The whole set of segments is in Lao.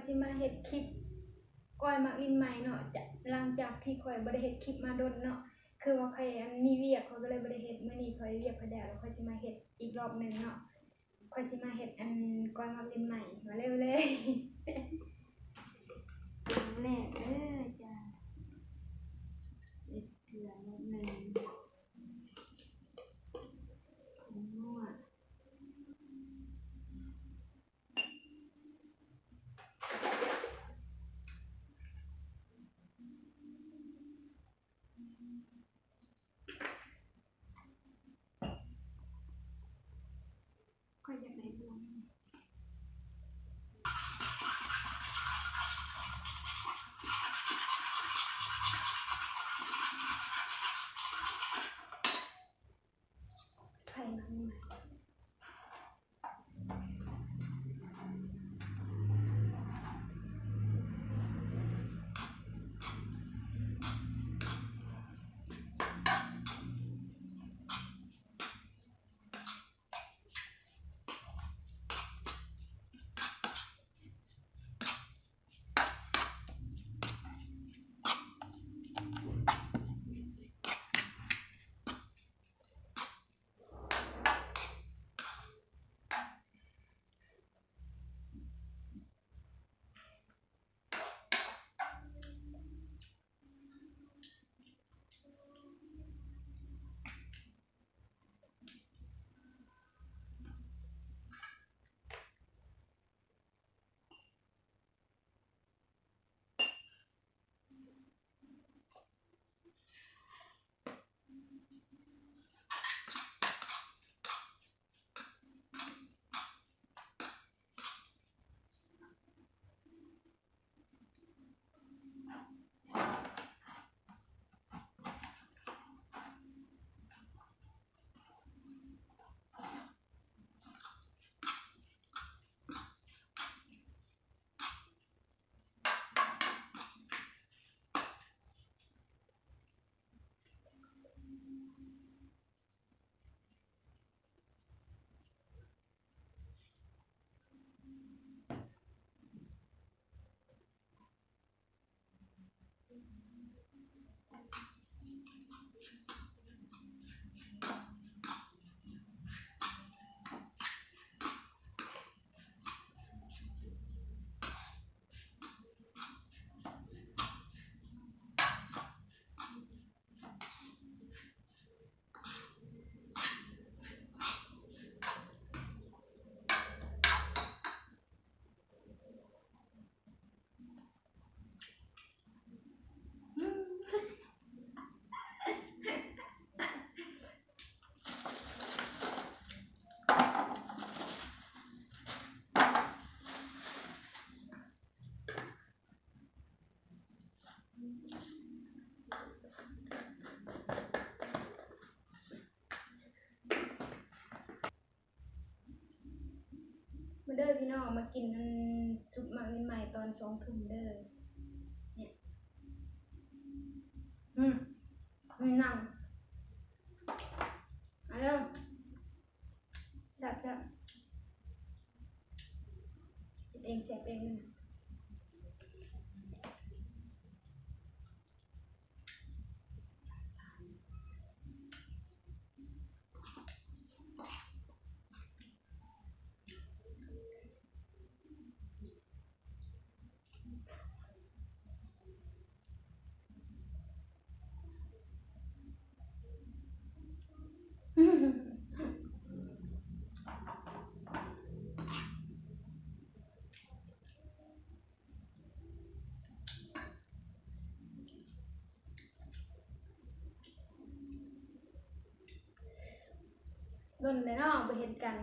ຊິມາເຮັດຄລິບກ້ອຍໝາກລິ້ນໃໝ່ເນາະ ຈາກ ຫຼັງຈາກທີ່ຂ້ອຍບໍ່ໄດ້ເຮັດຄລິບມາດົນເນາະ ຄືວ່າຂ້ອຍ ອັນ ມີວຽກ ຂ້ອຍກໍເລີຍບໍ່ໄດ້ເຮັດ. ມື້ນີ້ຂ້ອຍວຽກຂ້ອຍແລ້ວ ແລ້ວຂ້ອຍຊິມາເຮັດອີກລອບໜຶ່ງເນາະ. ຂ້ອຍຊິມາເຮັດ ອັນ ກ້ອຍໝາກລິ້ນໃໝ່ ມາເລີ່ມເລີຍ. ຢ່າງແລກເດີຈ້າ ໃສ່ເກືອໜ້ອຍໜຶ່ງ ຜົງນົວ. ຂ້ອຍຢາກໄດ້ບ່ວງ ໃສ່ມາໃໝ່. ມາເດີພີ່ນ້ອງ ມາກິນອັນ ຊຸບໝາກລິ້ນໃໝ່ຕອນສອງທຸ່ມເດີ. ນີ້ ອືມ ມີໜັງ ມາເດີ ແຊບໆ ເຮັດເອງ ແຊບເອງ. ດົນແລ້ວເນາະ ບໍ່ເຫັນກັນ. ອ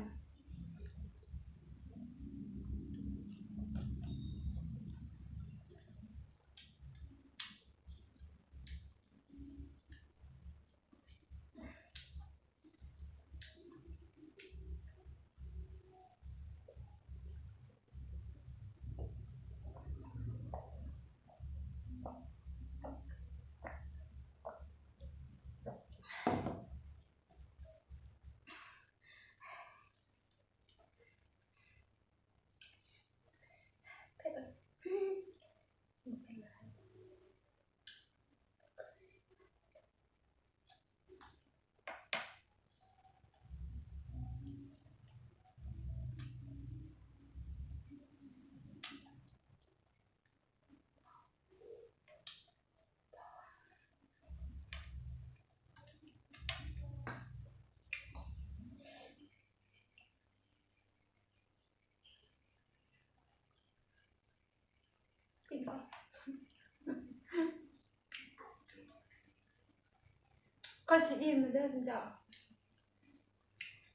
ຂ້ອຍຊິອີ່ມແລ້ວເດີເຈົ້າ.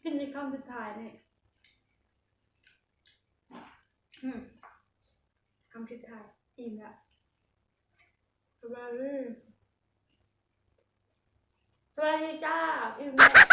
ກິນອີກຄຳສຸດທ້າຍນີ້. ອືມ ຄຳສຸດທ້າຍ ອີ່ມແລ້ວ. ສະບາຍດີ ສະບາຍດີຈ້າ ອີ່ມແລ້ວ.